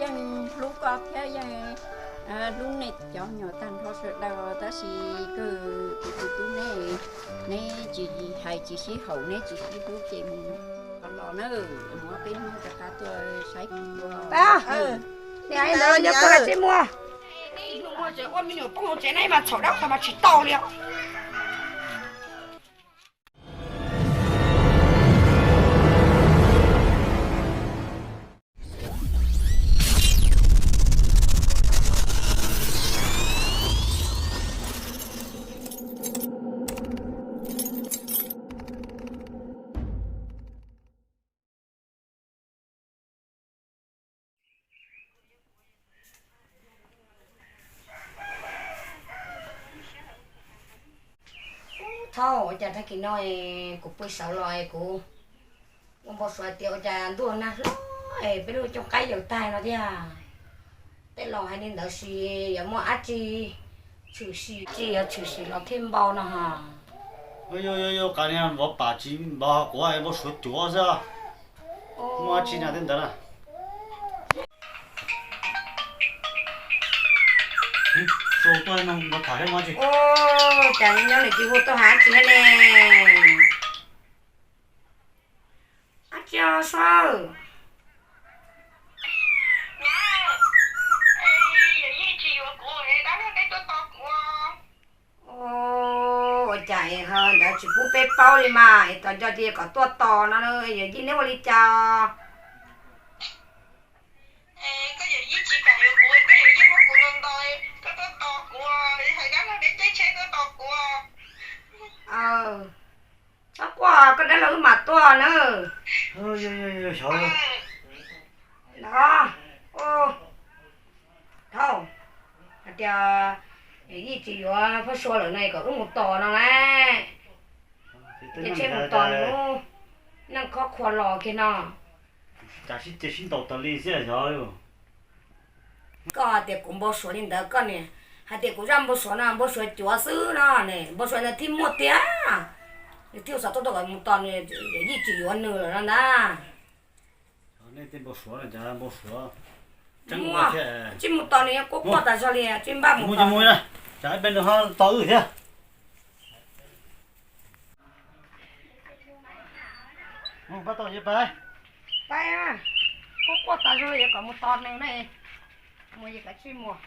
Yeej hlub koj thiab yeej hlub nej cov me nyuam tag nrho sawv daws, tab sis kawg kuv tus tub neb, neb tsis hais tsis sib haum, neb tsis sib hlub ces mus los na, mus ob peb hnub rov qab tuaj saib kuv dua. Ua me nyuam poob hauv tsev na mas txhaum dab qhuas mas tsis tau li os. Thaum ua cas tag kis no kuv pw sawv los kuv ua npau suav tias ua cas ntuj nag hlob es peb lub cooj qaib yaws tag no thiab. Tej laus hais li ntawd, sis yuav muaj dab tsi tshwm sim, tsis yuav tshwm sim los thiaj npau no ho. Yog, yog, yog, qas niag vov pam tsis npau, kuv npau suav cuav xwb. Muaj dab tsi na tej ntawd na. Sau tuaj no npau tham thiab muaj dab tsi. Cas nyob nws tsis hu tuaj hais dab tsi thiab ne? Dab tsi os Suav? Ua cas es ho ntawd tsis pub peb paub li mas es tos nco ces kom tuaj tos no, yawm yij neb ua li cas? Txhob quaj, koj dab laug wb mam tuaj na. Los, dhau, hais tias yij tsis yuav Phaj Sua lawm no kom wb mus tos no lauj. Ces tseg mus tos nws lub neej khob khua los kiag no. Cas sib ceg sib ntaus tas li xwb xyov. Koj hais tias kuv npau suav li ntawd, koj niam hais tias kuv zaj npau suav no npau suav cuav xwb no ne, npau suav ntawd thiaj muaj tiag. Nws thiaj xav tuaj tuaj kom mus tos nws, yij tsis yuav nws lawm no ntag. Nej tej npau suav no cas npau suav tseeb thiab. Tsis mus tos nws, quaj quaj tas zog li, tsis npaj mus tos. Cas ib pliag nws ho tos wb thiab. Pab tau, pab, quaj quaj tas zog li, yuav kom mus tos nws ne. Mus es kav tsij mus.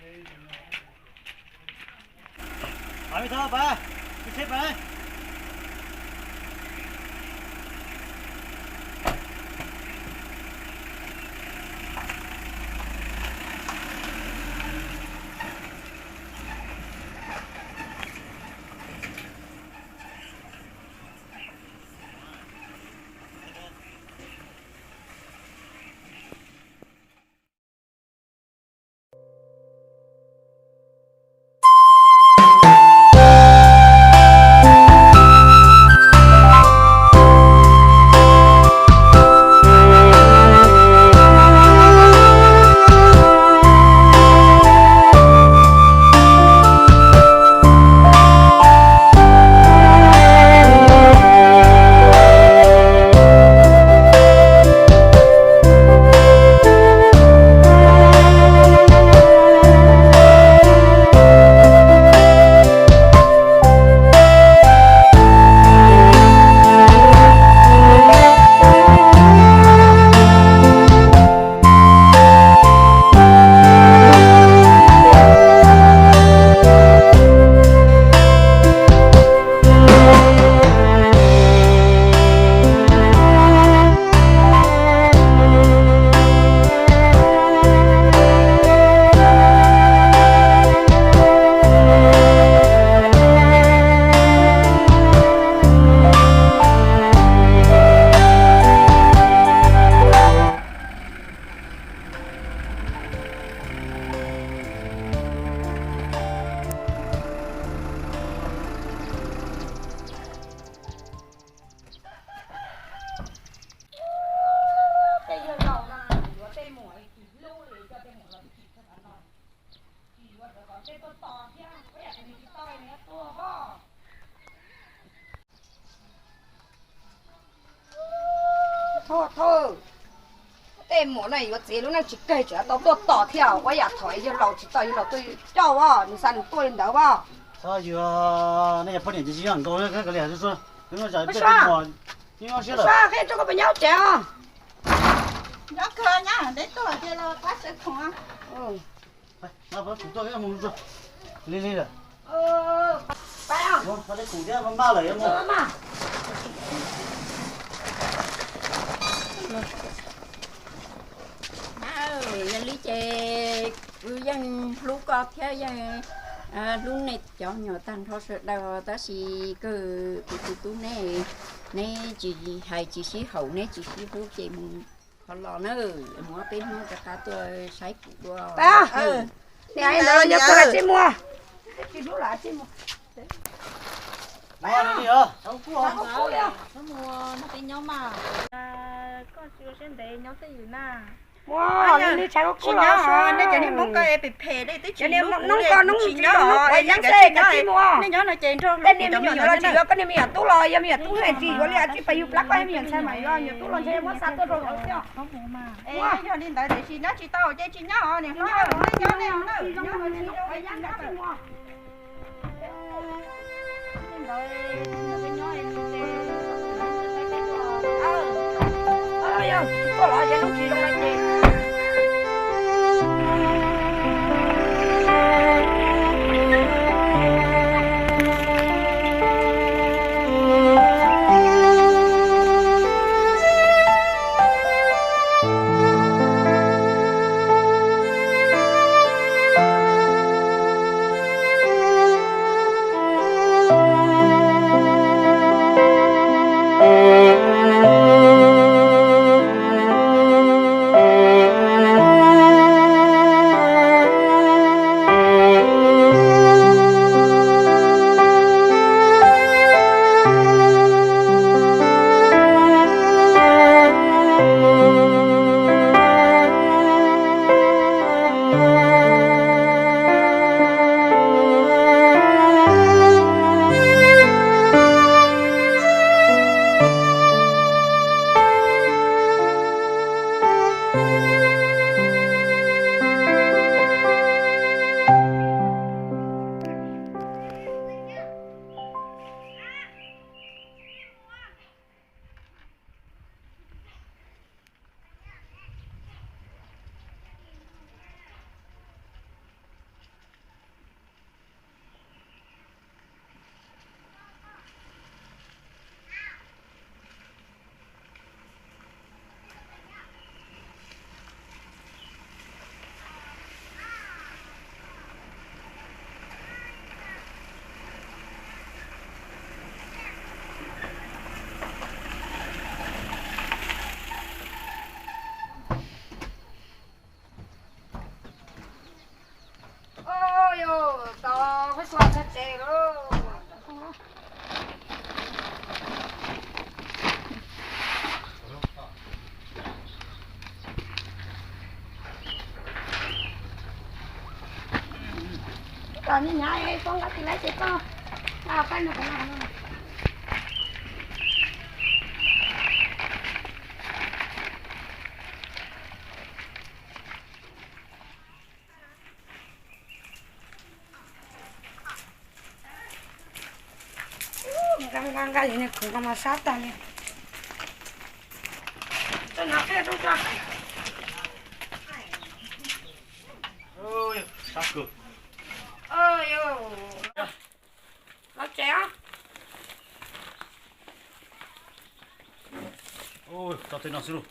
Thov, thov, Tej muam no yuav txiv lub neej tsis kawg, tseem tau tuaj tos thiab, ua yam thaum yawg laus tsis tau yawg laus tuaj coj as, nws xav nws tuaj li ntawd as. Txhob yog nej cov poj niam ces tsis yog nkaus li, qhia rau koj puas nyob tsev os. Nyob kawg, nyob ntev tuaj ces los pab sawv khoom. Li li lawm. Li li lawm. Yog li ces kuv yeej hlub koj thiab yeej hlub nej cov me nyuam tag nrho sawv daws, tab sis kawg kuv tus tub neb, neb tsis hais tsis sib haum, neb tsis sib hlub ces mus qhov los na, mus ob peb hnub rov qab tuaj saib kuv dua. Ntawd los nyob kawg los tsij mus. Koj tsis ua siab ntev nyob twj ywm na. Ua li tshav kub los nej cov niag Hmoob koj es phem phem li twb tsis hlub kuv, tsis nyob, es yeej tsis nyob, nej nyob no ces nrog hlub kuv cov me nyuam no, koj niag me nyuam tub los yog me nyuam tub ne, tsis yuav li tsis pab yus plab koj me nyuam ntxhais mas yog me nyuam tub los ntshe muab xa tuaj rau hauv xwb. Es yog li ntawd tiam sis nyob tsis tau ces tsis nyob, niam hlob, nej nyob nej os na. Nqa nqa nqa, yus niag khoom no mas sab tag li. Los tsev os. Tso tej no xwb lauj.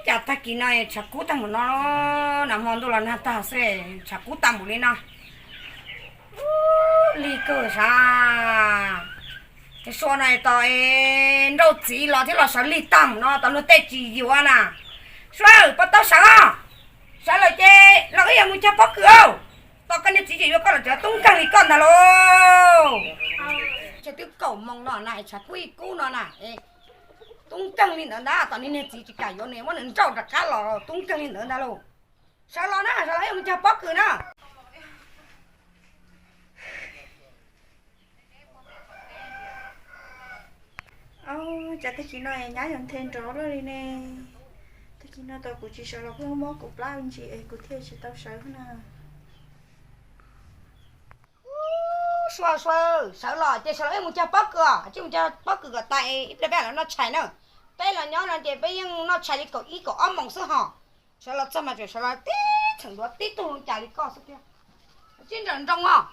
Cas tag kis no tshav kub tag npaum no, nag hmo ntuj los nag tag xwb tshav kub tag npaum li no. Lig kawg sav. Ces sua no tos nrauj txiv los thiab los sawv lig tag npaum no tos luag tej tsis yuav na. Sua, puas tau sawv os? Sawv lawm ces los wb yuav mus cog pob kws os. Tos koj niag txiv tsis yuav koj los tseem tub nkeeg li koj ntag lauj. Ces twb kaum moos no na, tshav kub ib kub no na, tub nkeeg li ntawd ntag. Tos niag niag txiv tsis kam yuav nws, muab nws nrauj rov qab los tub nkeeg li ntawd ntag lauj. Sawv los na, sawv los wb yuav mus cog pob kws na. Cas tag kis no nyab yuav nthe nrov luaj li ne. Tag kis no tau kuv tsis sawv los pheej muab kuv plab ntsis es kuv thiaj tsis tau sawv na. Sua, sua, sawv los ces sawv los mus cog pob kws, mus cog pob kws kom tas ib pliag peb mam los noj tshais na. Peb los nyob no ces peb yeej noj tshais li kaum ib kaum ob moos xwb hos. Sawv los txog mas tseem sawv los tib tug tib tug zoo cas li koj xwb thiab. Tsis nrawm nroos os.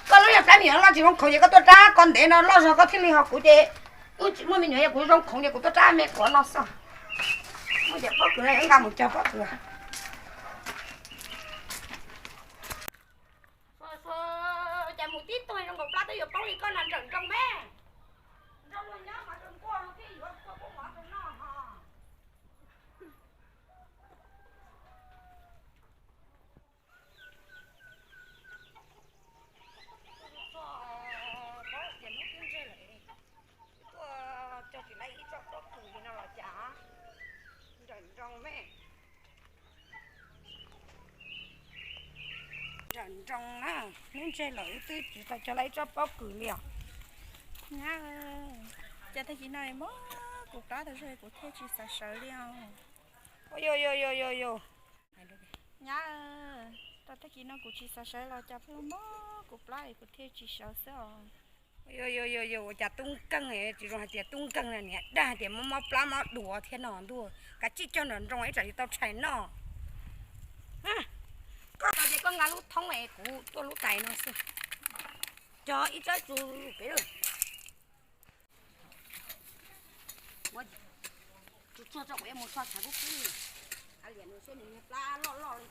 Koj lub yog plab me nyuam loj tsis zoo khoov ces koj tuaj rab koj ntev no loj zog koj thiaj li ho kuv ces wb tsis muaj me nyuam yog kuv zoo khoov ces kuv tuaj rab me quav no xwb. Muaj cov pob kws no nqa mus cog pob kws. Cas mus tib tug zoo nkaus plab twb yuav poob li koj no nrawm nroos me. Nroo nyob mas nroo nkuaj thiaj yuav kua poob mov rau noj ho. Tias hnub twb ntseg lawm, tuaj cog tsis laib ib tsob pob kws li no los cas nrawm nroos me. Nrawm nroos na, hnub ntseg lawm wb twb tsis tau cog laib ib tsob pob kws li os. Nyab, cas tag kis no muab kuv plab tau zog kuv thiaj tsis xav sawv li os. Nyab, tau tag kis no kuv tsis xav sawv los cas pheej muab kuv plab es kuv thiaj tsis sawv xwb os. Ua cas tub nkeeg tsis zoo hais tias tub nkeeg na, niam dag hais tias mob mob plab mob duav thiab no ntuj, kav tsij cog nrawm nroos ib tsam tsis tau tshais noj. Koj ces koj nqa lub thoob es kuv tuaj lub tais no xwb. Cog ib tsob tsu pem lawm. Tsuag tsuag tso kuv yuav mus so tshav kub kub. Liam nws seb nws niag plab loj loj li.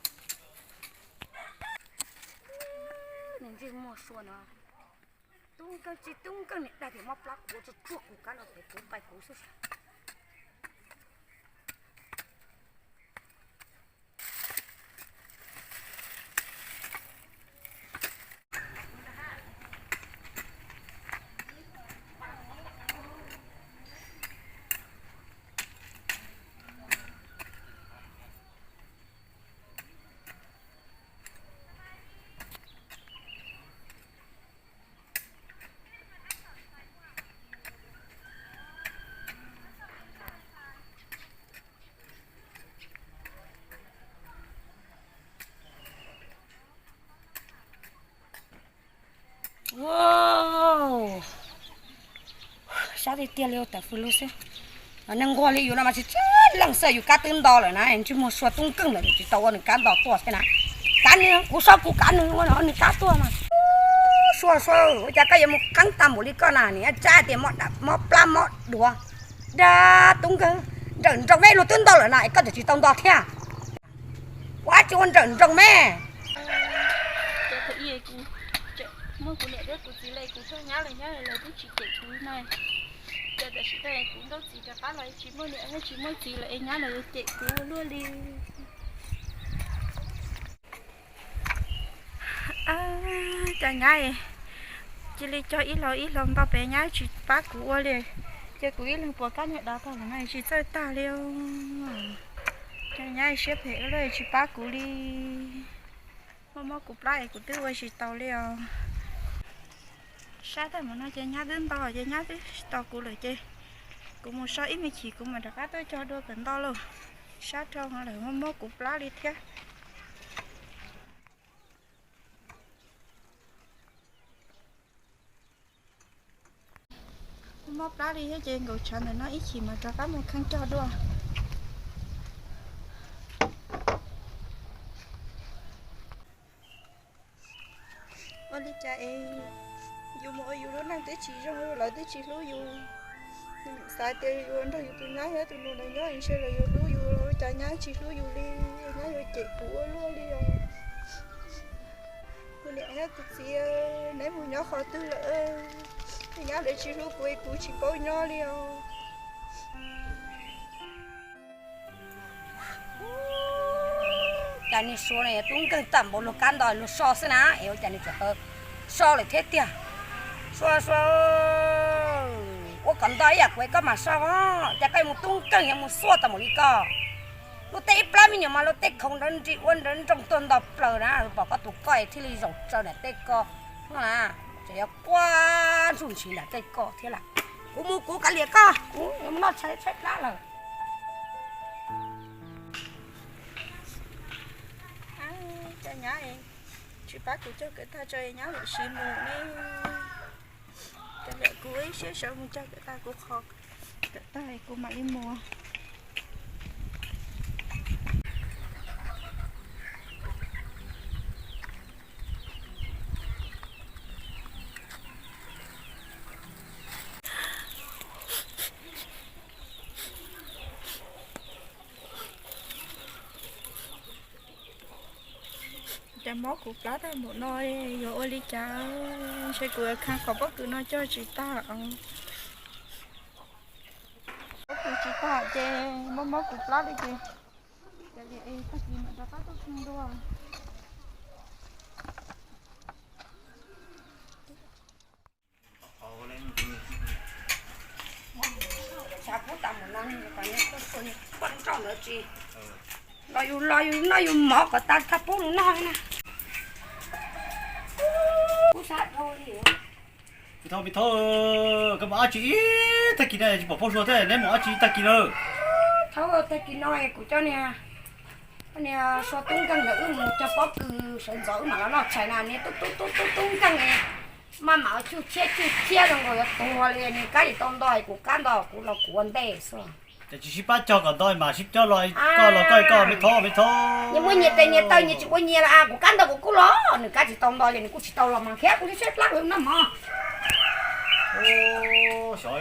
Nws ntsej muag sua no. Tub nkeeg tsis tub nkeeg niam dag tias mob plab kuv tsuag tsuag kuv kab no pem kuv pais kuv xwb. Sab tiag tiag li tawm fws lug xwb. Neeg nquag li yus no mas tsis tsis leej xwb, yus kab twb nto lawm na, ntsej muag sua tub nkeeg lawm tsis tau ua nws kab nto tuaj thiab na. Kab nws, kuv so kuv kab nws ua nws kab tuaj mas. Sua sua, ua cas koj yuav mus qeeb tag npaum li koj na, niam tsab tias mob plab mob duav. Dag tub nkeeg, nrawm nroos me luag twb nto lawm na es koj tseem tsis tau nto thiab. Ua dab tsi ua nrawm nroos me. Muab kuv niam thiab kuv txiv lawv kuv tuaj nyab lawv nyob lawv twb tsis cem kuv no. Ces tam sim no kuv nrauj txiv rov qab los tsis muaj niam thiab tsis muaj txiv lawm es nyab lawv yuav cem kuv ua luaj li. Cov nyab cia li cog ib hlau ib hlau nto pem nyab tsis pab kuv ua li. Ces kuv ib leeg puas kab niag dav tag lawm no tsis txawj tag li. Cov nyab siab phem ua luaj tsis pab kuv li. Muaj mob kuv plab es kuv twb ua tsis tau li os. Sab tag mus no ces nyab twb nto ces nyab twb tsis tos kuv lawm ces kuv mus so ib me chim kuv mam rov qab tuaj cog dua kom nto lauj. Sab rau lawm muaj mob kuv plab li thiab. Mob plab li thiab ces nkaus tshav ntawm no ib chim mas rov qab mus kheeb cog dua. Ua li cas es yus mus ua yus lub neej twb tsis zoo, lawv twb tsis hlub yus. Xav tias yus nrog yus tus nyab thiab tus nus ntawd nyob ntshe lawv yuav hlub yus, cas nyab tsis hlub yus li, nyab yuav cem kuv ua luaj li os. Kuv niam thiab kuv txiv, neb mus nyob qhov twg lawm? Nyab lawv tsis hlub kuv es kuv tsis paub nyob li os. Cas niag sua no tub nkeeg tag npaum luag kab nto luag so xwb na es ua cas nws tseem so lawm thiab tiag. Sua sua, Ua kom nto ib yam kuv es koj mam so os, cas koj yuav mus tub nkeeg yuav mus xuaj tau mus li koj. Luag tej ib plab me nyuam mas luag tej khoom nrawv nris ua nrawv nroos tuag nto plaws na, pom koj tus koj es thiaj li zaum tsaws nram tej ko. Tseem yuav quaj ntsuj ntshis nram tej ko thiab lawm. Kuv mus kuv kav liam koj, kuv yuav mus noj tshais tshaib plab lawm. Cov nyab tsis pab kuv cog kwv tag tso, nyab lawm siv mus ne. Cov liam kuv ib siab sawv mus cog kwv tag kuv qhov kwv tag kuv mam li mus. Cas mob kuv plab tag npaum no, yuav ua li cas? Ntshe kuv khaj qhov pob kws no cog tsis tag os. Pob kws tsis tag ces mob mob kuv plab li ces, ces tag kis mam rov qab tuaj kheej dua. Tshav kub tas mus no, los yus los yus noj yus mov kom tas thaj pub nws noj na. Kub sab dhau li. Me Thaub, Me Thaub, koj mus dab tsi ib tag kis no tsis pom Paj Sua thiab, neb mus dab tsi ib tag kis na? Thaub, tag kis no kuv coj niag, niag Sua tub nkeeg ntawd wb mus cog pob kws sawv ntxov wb mam los noj tshais na, niag tub tub tub tub tub nkeeg maj mam ua tsuj thiab tsuj thiab zoo nkaus yuav tuag li, nws kab tsis tau nto, kuv kab nto kuv los kuv ua ntej xwb. Ces tsis sib pab cog kom nto mas sib cog los, koj los koj, koj Me Thaub, Me Thaub. Nyias muaj nyias tes nyias taw, nyias tsis ua nyias los kuv kab nto kuv kuj los, nws kab tsis tau nto ces nws kuj tsis tau los mas thiab kuv thiaj tshaib plab noj mov. Xyov,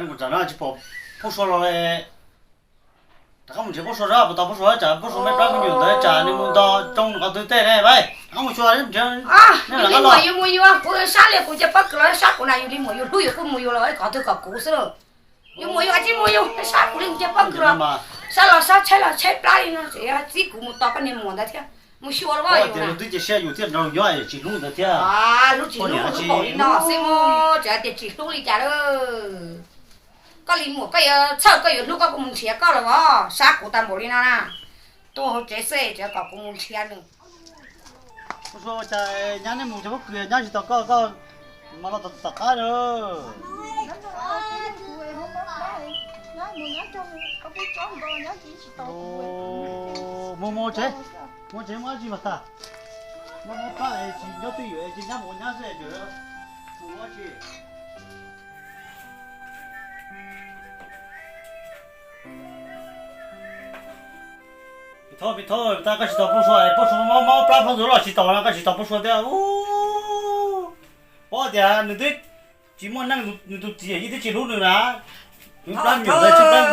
kuv tsam no tsis pom Paj Sua los li. Rov qab mus nrhiav Paj Sua, puas tau Paj Sua, tsam Paj Sua me plab me nyuam ntawd tsam nws mus nto tsoo qhov twg tej ne. Rov qab mus xyuas nrhiav. Yus li muam yus mus yus, kuv sab li kuv cov pob kws los sab kuv na, yus li muam yus hlub yus kuj mus yus los qhov twg kom kuv xwb. Yus muam yus tsis mus yus, sab kuv li kuv cov pob kws los, sab los sab tshaib los tshaib plab li no, txib kuv mus tos koj niag muam ntawd thiab mus xyuas los yus na. Twb cia siab yus thiaj nrog nyob tsis hlub ntawd thiab. Hlub tsis hlub hlub npaum li no xwb mas tseem tias tsis hlub li cas lawm. Koj li muam koj yuav txhawj koj yuav hlub koj kuj mus nrhiav koj los as, sab kuv tag npaum li no na. Tuaj hauv tsev xwb tseem kom kuv mus nrhiav nws. Ua cas nyab nej mus cov pob kws nyab tsis tos koj, koj mas los tom qab na. Mus mus tsev, mus tsev muab dab tsi mas tag. Muab mob plab es tsis nyob twj ywm es nyab mus ua nyab xwb. Mus ua dab tsi? Me Thaub, Me Thaub, tag koj tsis tos Paj Sua, Paj Sua mob mob plab Paj Sua los tsis tos no, koj tsis tos Paj Sua thiab. Paub tias nws twb tsis muaj neej, nws tus txiv yeej twb tsis hlub nws na. Nws plab me nyuam ntawd tshaib plab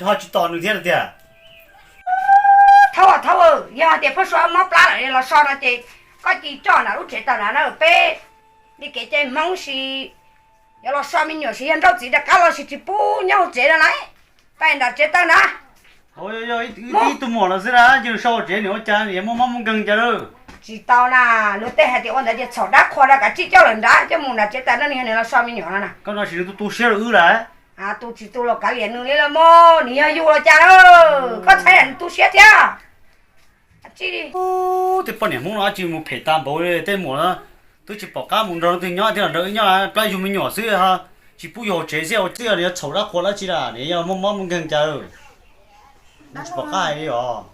ho tsis tos nws thiab tiag. Thaub, Thaub, yog hais tias Paj Sua mob plab lawm los so no ces koj cia coj nram lub tsev taws na na, peb li kev cai Hmoob sis yuav los so me nyuam sis yog nrauj txiv rov qab los sis tsis pub nyob hauv tsev no na. Pab nram tsev taws na. Ib tug muam los xwb na, ces so hauv tsev nws ua cas nws yuav muaj mob muaj nkeeg cas lawm. Tsis tau na, luag tej hais tias ua ntawd ces txhaum dab qhua rau kav tsij coj lawm nrad, coj mus nram tsev taws na, nws yog nws los so me nyuam no na. Koj no tsis nws tus tu siab lawm wb lawm. Tus tsis tu los kav liam nws li los mas, nws yog yus los cas lawm, koj txhais yam nws tu siab thiab. Tej poj niam Hmoob no dab tsi mus phem tas npaum li, tej muam twb tsis pom qab mus nrog leej twg nyob thiab los nrog wb nyob, plab yug me nyuam xwb, tsis pub yug hauv tsev xwb, ua twb yog nws yuav txhaum dab qhua dab tsi lawm, nws yuav muaj mob muaj nkeeg cas lawm. Tsis pom qab hais li os.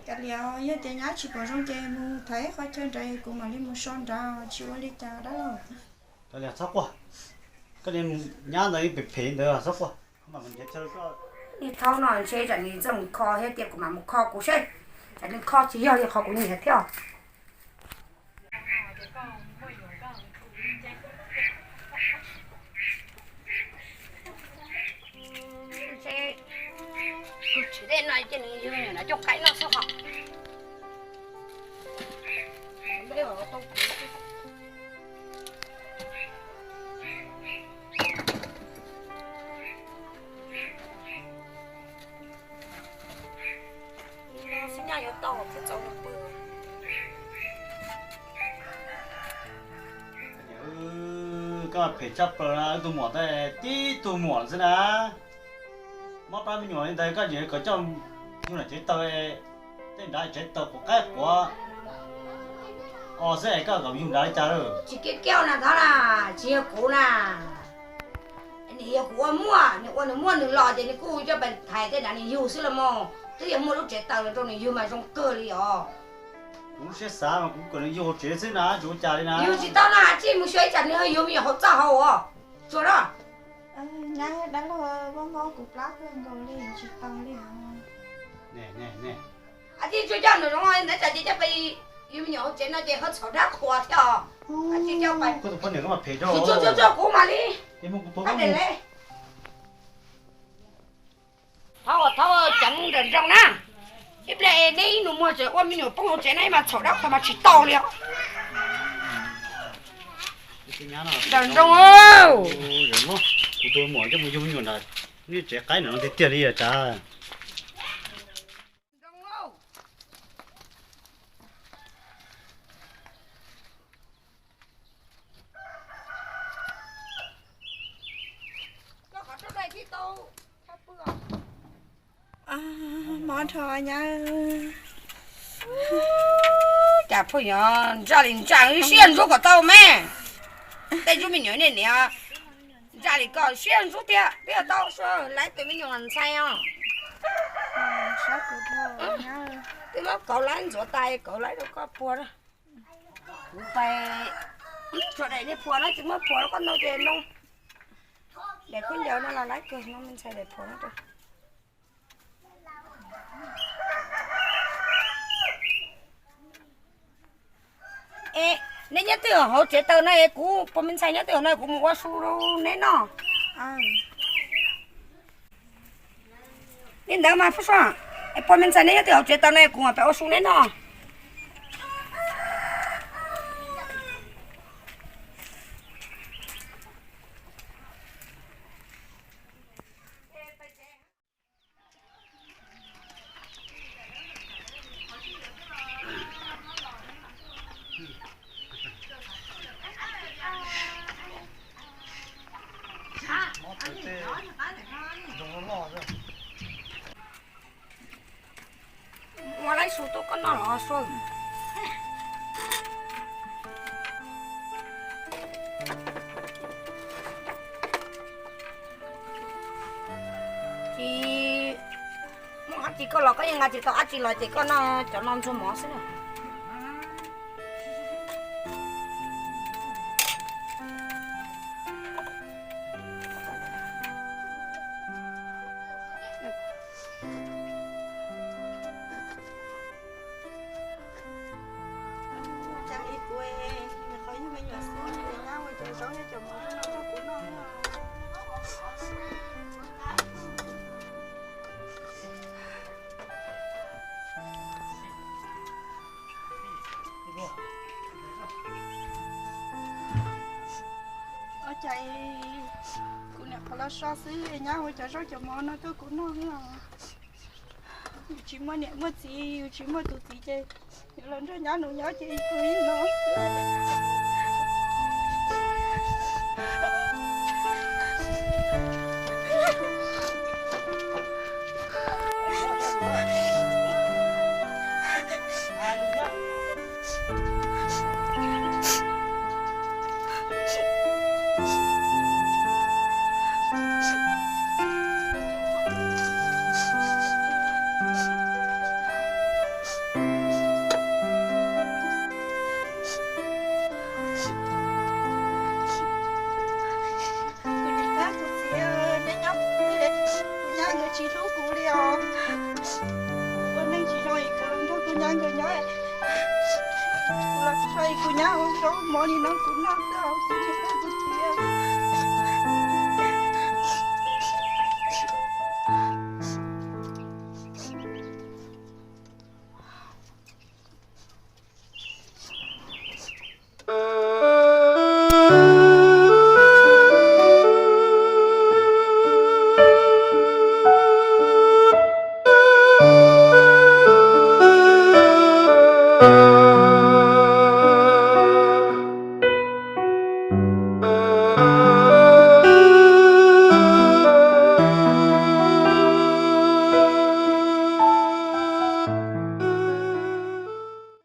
Kav liam, yog tias nyab tsis pom zoo ces mus thaiv qhov chaw nrad kuv mam li mus so nrad, tsis ua li cas dab laug. Kav liam txhob quaj, koj niag nyab ntawd phem phem ntawd txhob quaj. Niag Thaub no ntshe tsam nws txawj mus kho thiab tias kuv mam mus kho kuv seb, tsam nws kho tsis yog li qhov kuv nyiam thiab. Kuv tsev no ces nws yug me nyuam no coj qaib noj xwb hos. Xib nyab yuav tau thiab txaus nws pw. Koj phem tshaj plaws na, wb tug muam tab tib tug muam xwb na. Mob plab me nyuam li ntawd koj tseem kom coj yug nram tsev taws, tej nrad tsev taws quav qaib quav os xwb es koj kom yug nrad li cas lawm? Tsis kiv kiag na thov na, tsis yog kuv na. Nws yog kuv ua muaj, nws ua nws muaj nws los ces nws kuj coj pes thaiv tej nrad nws yug xwb los mas. Twb yog muaj lub tsev taws los rau nws yug mas zoo kawg li os. Kuv lub siab xav mas kuv kom nws yug tsev xwb na, tsis ua cas li na. Yug tsis tau na, tsis mus xyuas ib tsam nws ho yug me nyuam hauv txaj hauv os. Tsuag na. Nyab, dab laug mob mob kuv plab kawg nkaus li, tsis tau li. Tsis tsuag coj nws zoo ntawd tsam ces coj pes yug me nyuam hauv tsev no ces ho txhaum dab qhuas thiab os. Tsis coj pes. Tsuag tsuag kuv mam li. Thov ua thov ceev nrawm nroos na. Ib pliag es neb ib nus muag tseem ua me nyuam poob hauv tsev na mas txhaum dab qhuas mas tsis tau li os. Nrawm nroos. Kuv tus muam coj mus yug me nyuam nram nej tsev qaib nram no tiag tiag li os. Mob dhau nyab. Cas phooj ywg, ntsa li ntsa, siab ntsuab kom tau me. Tej ntsuab me nyuam nej niam, ntsa li koj siab ntsuab tiag, twb yog tau lawv tus me nyuam ntxhais os. Twb muab kauv laib ntxuav tas, kauv laib rau koj puag na. Kuv pais tsuas daim niag phuam no tsis muab phuam rau koj ntau ces no. Daim khaub ncaws no los laib kawg no me ntxhais daim phuam no rau. Es neb nyob twg hauv tsev taws no es kuv puas me ntxhais nyob twg hauv no kuv mus ua su rau neb noj. Li ntawd mas Phooj Suab, es puas me ntxhais neb nyob twg hauv tsev taws no kuv mam pem ua su neb noj. Ua laib su tuaj koj noj los Suab. Ces muaj dab tsi koj los koj yeej nqa tsis tau dab tsi los ces koj noj cov no ntxuag mov xwb na. Ua cas li kuv, qhov yog me nyuam xwb es nyab ua cov zaub cov mov no rau kuv noj. Ua cas kuv niam qhuav los so xwb nyab ua cov zaub cov mov no rau kuv noj os. Yus tsis muaj niam muaj txiv, yus tsis muaj tus txiv ces yus los nrog nyab nus nyob ces kuv ib no. Kuv niam tab tus txiv, neb nyob, kuv nyab nkawd tsis hlub kuv li os. Ua neej tsis zoo es kuv los nrog kuv nyab nkawd nyob. Kuv los tsis tau es kuv nyab ua zaub mov li no kuv noj xwb os, kuv niam tab tus txiv.